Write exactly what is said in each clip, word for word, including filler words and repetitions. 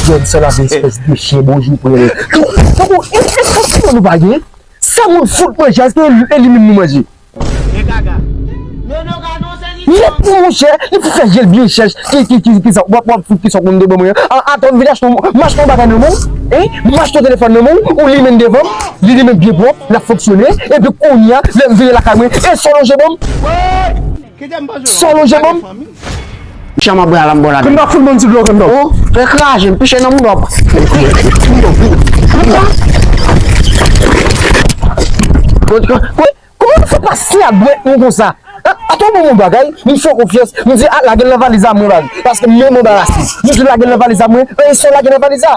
Jòn san lave espès de chen, bonjou, prele. Tankou, e, e, e, e, nou pa gen? Sa moun fout manje, èske e li menm nou manje? Nèt, monchè, li pou fè je l byen chèch. Ki, ki, ki, ki sa, w ap, w ap fout ki sa w konn de ban mwen an? A, atann, m vin achte yon, m achte yon bagay nan men w, hein? M achte yon telefòn nan men w, ou limen l devan m, li limen l byen pwòp, l ap fonksyone, epi kounye a, lè m vire lakay mwen, e sa w lonje ban m? Sa w lonje ban m? Chan m ap bwè a la, m bwè la. Kondòk, fout ban m ti dlo, Kondòk. Oh, fè kraze m, piche nan mouda w. Kòman nou fè pase a dwèt nou konsa? Hein? Atann, bon, bon bagay, m fè w konfyans, m di, a, lage l nan valiz la, mwen, baz. Paske m menm anbarase. M di, lage l nan valiz la, mwen, e sa w lage nan valiz la?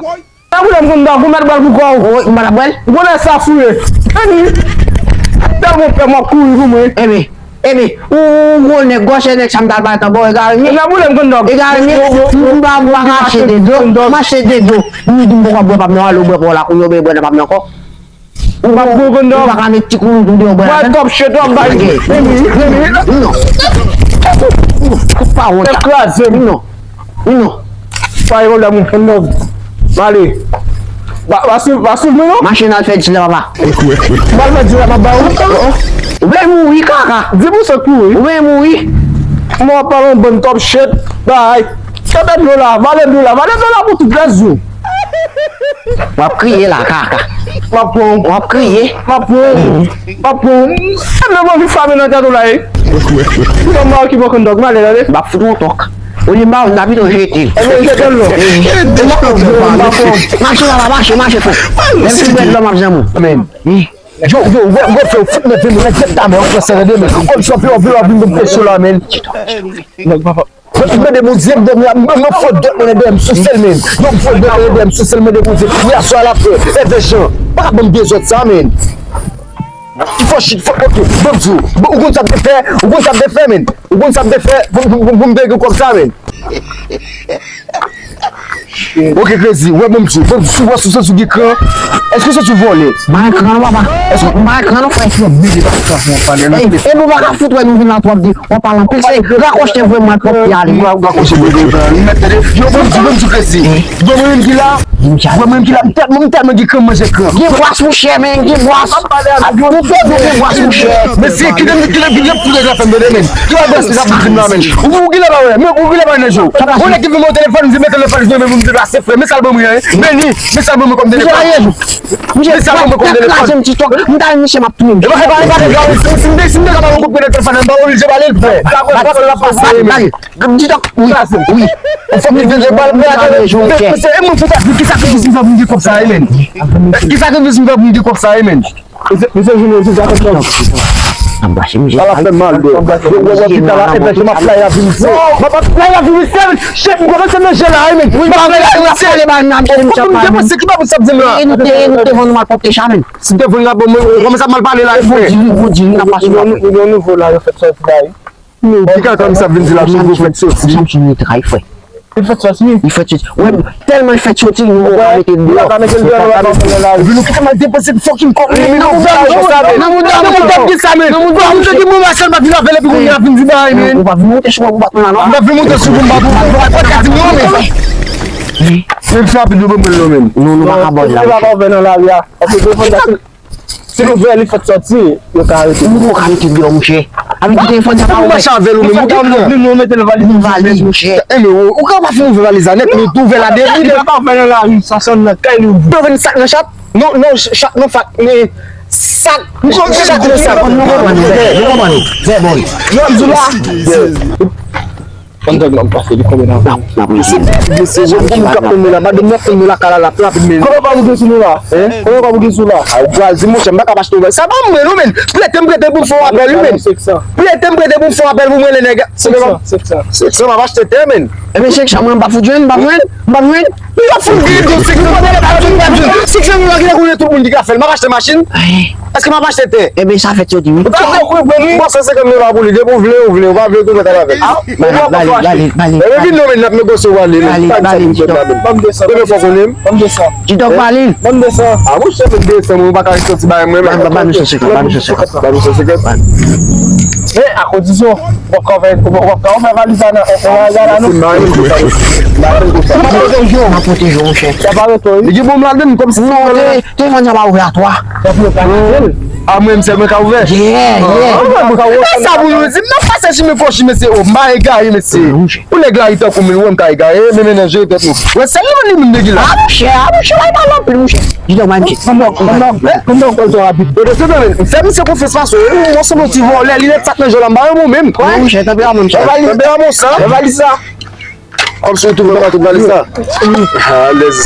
Pa boule m, Kondòk, ou mèt bwè l pou kò w. Ou, ou pa t ap bwè l? Ou konnen sa fou ye. Ann wi. Tèlman w pè m, w ap kouri pou mwen. Ebyen, ebyen, ou, ou gwo nèg, gwòs nèg sa m t al bay tan, bon, egare m ye. Ebyen, boule m, Kondòk. Egare m ye. M pa, m pa ka achte de dlo. M achte de dlo. M di m poko ap bwè pa m nan, ale w bwè pa w la, kounye a w bwè nan pa m nan ankò. Ou pa bon, Kondòk. Ou pa ka met ti koulout ou deyò bwè la. Mwen top shit, w ap bay. Wi, wi, wi, wi. Non. Ou pa wont. Kraze m. Non. Non. Pa gen pwoblèm, Kondòk. M ale. Pa, pa swiv, pa swiv mwen, non. Mache n al fè dil la, papa. M al fè dil la, m ap ba ou. Ou vle mouri, kaka. Di pou sa k mouri. Ou vle mouri. Mwen ap pale yon bann top shit. Bay. Tande dlo la, vale dlo la, vale dlo la pou tout rès jou. W ap kriye la, kaka. M ap pran w. W ap kriye. M ap pran w. M ap pran w. Sa m nan anvi fame nan tèt ou la, e. Ou nan mari ki poko Kondòk, m ale, tande. M ap fout ou yon tòk. Olye m ba ou, m ta pito jete l. Ebyen, jete l non. M ap pran w. Mache, papa, mache, mache, frè. Menm si bwè dlo m ap janm ou. Amen. Yo, yo, wè, wè, frè, ou fout mete nou nan tèt ta, men, ou pran sere de, men. Kòm chanpyon, vle w ap vin pou presyon la, men. Nèg papa. Mwen mande Bondye, m dòmi a, m, m fè dòt mwen dèyè m sou sèl, men. Yo, m fè dòt mwen dèyè m sou sèl, mande Bondye. Yaswa la, frè, Èvè Jan. Pa ka ban m dezòd sa, men. Ki fò shit, fò, ok, ban m di w. Bon, ou konn sa m te fè, ou konn sa m te fè, men. Ou konn sa m te fè, pou, pou, pou, pou m te gen kòb sa, men. Ok, Crazy, wè, ban m di w, ban m di w, si w wè sou sou gen kran, èske w soti vòlè? M pa gen kran non, papa. Èske m pa gen kran non, frè? Yo, mete pa sa pou w pale nan telefòn. E nou pa ka fout wè nou vin la twòp di, w ap pale anpil, se rakòche vre mwen pwòp pye ale. Yo, ban m di w, ban m di w, Crazy. Bon, mwen menm ki la, mwen menm ki la, m tèlman, m tèlman gen kran, m manje kran. Gen bwas, monchè, men, gen bwas. Ou fè gen bwas, monchè. Mesye, kite m, kite m, kite m fout antre afè m, tande, men. Ki bagay sa ap di m la, men? Ou, ou genlè pa wè, men ou genlè pa wè nan je w. Ou nèg ki vin mwen telefòn, m di, men telefòn, men, men, men, men, se frè, men sa l ban mwen an, men li, men sa l ban mwen kòm telefòn. Men sa l ban mwen kòm telefòn. Kraze m ti tòk, m ta misye m ap touye m. E pa, e pa, e pa, si, si, si m te, si m te ka ba w yon kout pwen nan telefòn, m pa oblije pale l, frè. Bat, bat, bat, bat, bat. Di dòk, wi, wi. Ou fòk li vin, se pa l pou atake. E mwen, pou sa, ki sakrifis m fè pou m gen kòb sa, e, men? Ki sakrifis m fè pou m gen kòb sa, e, men? Misye, misye vini, misye sa fè kòb. Anbrase misye. Ala fè mal, bro. Yo, yo, yo, pita la, e, men, m ap fly la, vini, se. M ap fly la, vini, se, men. Shit, m kòmanse nan je la, e, men. M ap fly la, vini, se. Fòk m depanse, ki pa pou sa ap di m la? E nou te, e nou te vann nou mal pwòpte sa, men. Si m te vann la, bon, mwen, ou kòmanse ap mal pale la, e, frè. Ou di, ou di, n ap pase la, frè. Yon nouvo la, yo fèk sòti la, wi. Men ki kaka misye ap vin di la, nouvo fèk soti. Samson li tray, frè. Li fèk soti, wi. Li fèk soti. Wè, tèlman li fèk soti, nou pa ka mete l deyò. Nou pa ka mete l deyò, nou pa ka fè l la. Epi nou kite m al depanse fucking kòb, men. Nan mouda m, nan mouda m, nan mouda m, nan mouda m, gen sa, men. Nan mouda m, gen sa, men. Ou pa vin avè l, epi kounye a vin di bagay, men. Ou pa vin monte sou mwen pou bat mwen la, non. Ou pa vin monte sou mwen pou bat mwen. Ou pa ka di non, men. Men fè rapid, nou ban mwen l, non, men. Non, nou pa ka ba w la, monchè. Li pa ka ouvè nan lari a. Paske telefòn sa, si l ouvè, li fèk soti, yo ka arete. Ou poko ka mete l deyò, monchè. Avèk telefòn sa pa ouvè. Ou mache avè l ou menm, ou ka ouvè. Nou mete l valiz. Yon valiz, monchè. E, men, ou, ou ka pa fin ouvè valiz la nèt, men tou ouvè la depi. Li pa ka ouvè nan lari, sa se nan kay li ouvè. Yo vin sak nan chat? Non, non, chat, non, fat, men sak, chat, non, sak. Nou konprann, nou konprann, nou konprann. Zè, bon. Yo, m di la. Kòm tèg nan pase, li konbyen nan? N ap, n ap rejwenn. Mesye, jèn pou moun k ap tann nou la, madanm nan ap tann nou lakay la, l ap rapid, men. Konbyen kòb ou gen sou nou la? Hein? Konbyen kòb ou gen sou la? A, ou pral di, monchè, m pa ka achte yon bagay. Sa pa mwen, non, men. Prete m, prete pou m fè yon apèl, wi, men. Prete m, prete pou m fè yon apèl pou mwen, le nèg. Senk san, senk san. Senk san, m ap achte tè, men. Ebyen, senk san, mwen, m pa fout jwenn, m pa jwenn, m pa jwenn. Li ap fout gen do, senk san, senk san, tout moun ki ka fè l. M ap achte machin. Èske m ap achte tè? Ebyen, sa fèt soti, wi. Ou ta fè kou, bon, wi. Bon, san senkant dola pou li, depi ou vle, ou vle, ou pa vle, tou mèt al avè l. Bale, bale, bale, bale. Ebyen, vin non, men, n ap negosye, ou ale, men. Bale, bale, Ti Dòk. Konbyen fò konnen m? Ti Dòk, bale. Ti Dòk, bale. A, monchè, men, desann, ou pa ka soti bay mwen, men. Ba nou san senkant, ba nou san senkant. Ba nou san senkant. E, a kondisyon, w ap ka fè, w ap ka fè valiz la nan, nan, nan, nan, non? M ap pwoteje w, monchè. Sa pa reto, wi. Li gen bonm ladann, kòmsi. Non, te, te vann sa pa ouvè a twa. A mwen, m sèl mwen ka ouvè? Yeah, yeah. E sa pou nou di, m nan pase chimen fò chimen se o, m pa egare, mesye. Pou nèg la ri tankou m, li wè m ka egare, men mennen jere tèt nou. Wè, sèl li menm li moun nèg la. A, monchè, a, monchè, w al pale anpil, monchè. Di dòk bay, monchè. Pandan, pandan, pandan w kòl twò rapid. Yo, de se domen, fè misye konfyans pase, wi, ou sanble yon ti vòlè, linèt sa k nan je w la, m pa renmen w menm. Wi, monchè, tanperaman, monchè. Tanperaman sa. Fè valiz sa. Kòmsi w twouve m nan tout valiz sa. Alèz.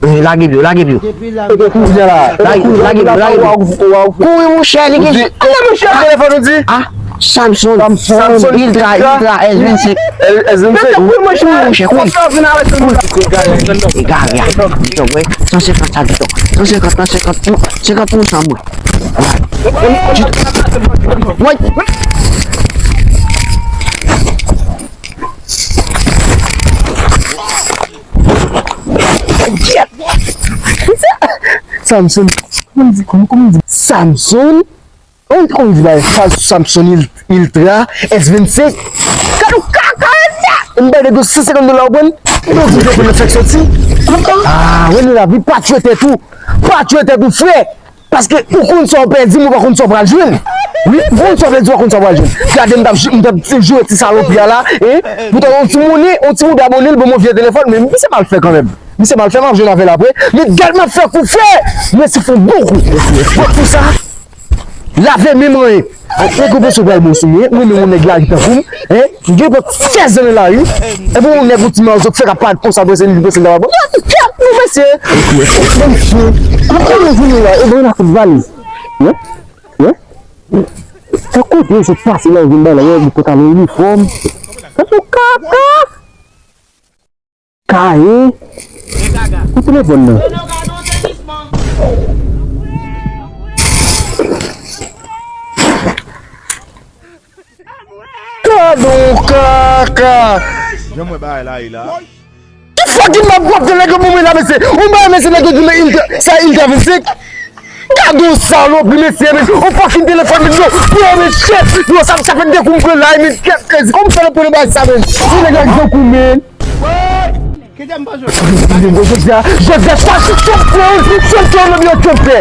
Eh, lage pye w, lage pye w. Lage, lage pye w, lage pye w. Kouri, monchè, li gen. Ale, monchè. Telefòn ou di? A, Samsung. Samsung Ultra, Ultra S vennsenk. S vennsenk. Kouri, monchè, kouri. Egare a. Di dòk, wè. San senkant sa, di dòk. San senkant, san senkant, san senkant pou san, mwen. Wè. Samson, kòman di, kòman, kòman di? Samson? Kòman, kòman di bagay sa? Samson Il-, Iltra, S vennsenk. Gad yon kaka, m bay nèg yo san senkant dola, ou konprann? Nèg yo di yo konn fèk soti. Ah, wè, nou lavi, pa tchwe tèt ou. Pa tchwe tèt ou, frè. Paske ou konn sa w pèdi, men ou pa konn sa w pral jwenn. Wi, ou konn sa w pèdi, ou pa konn sa w pral jwenn. Gade m t ap jou-, m t ap joure ti salopri a la, e, poutan yon ti monnen, yon ti moun abone l, ban m yon vye telefòn, men misye mal fè kanmenm. Misye mal fè, m ap jwenn avè l apre. Men gad m ap fè kou frè! Mèsi fò bokou. Bon, pou sa, lave men mwen. Nèg ou panse w pral bon sou mwen, ou renmen yon nèg lari tankou m, hein? M gen pran sèz zan nan lari, epi yon nèg ou ti mazo k fèk ap parèt konsa, panse li, panse l ta pral bon. Kèt nou mesye! Mesye, m konnen jounen la, e bon, la kout valiz. Hein? Hein? Sa kote yo sot pase la, yo vin bay la, yo di pantalon inifòm. Sa se kaka! Kaye. Pou telefòn nan. Gadon kaka. Jan mwen bagay la ye la. Ki fucking map wap de nèg yo mouri la mesye. Ou ba mesye nèg yo di men il sa il ta vennsenk. Gadon salopri mesye men. Ou fucking telefòn men yo. Yo men shit. Yo sa sa fè de kou m pran la men kèk kèk. Kòm fè le pran bagay sa men. Ou nèg la ki kou men. Kite m pa jwe. Jodi a, jodi a, sa, chòp frè, chòp frè, chòp frè.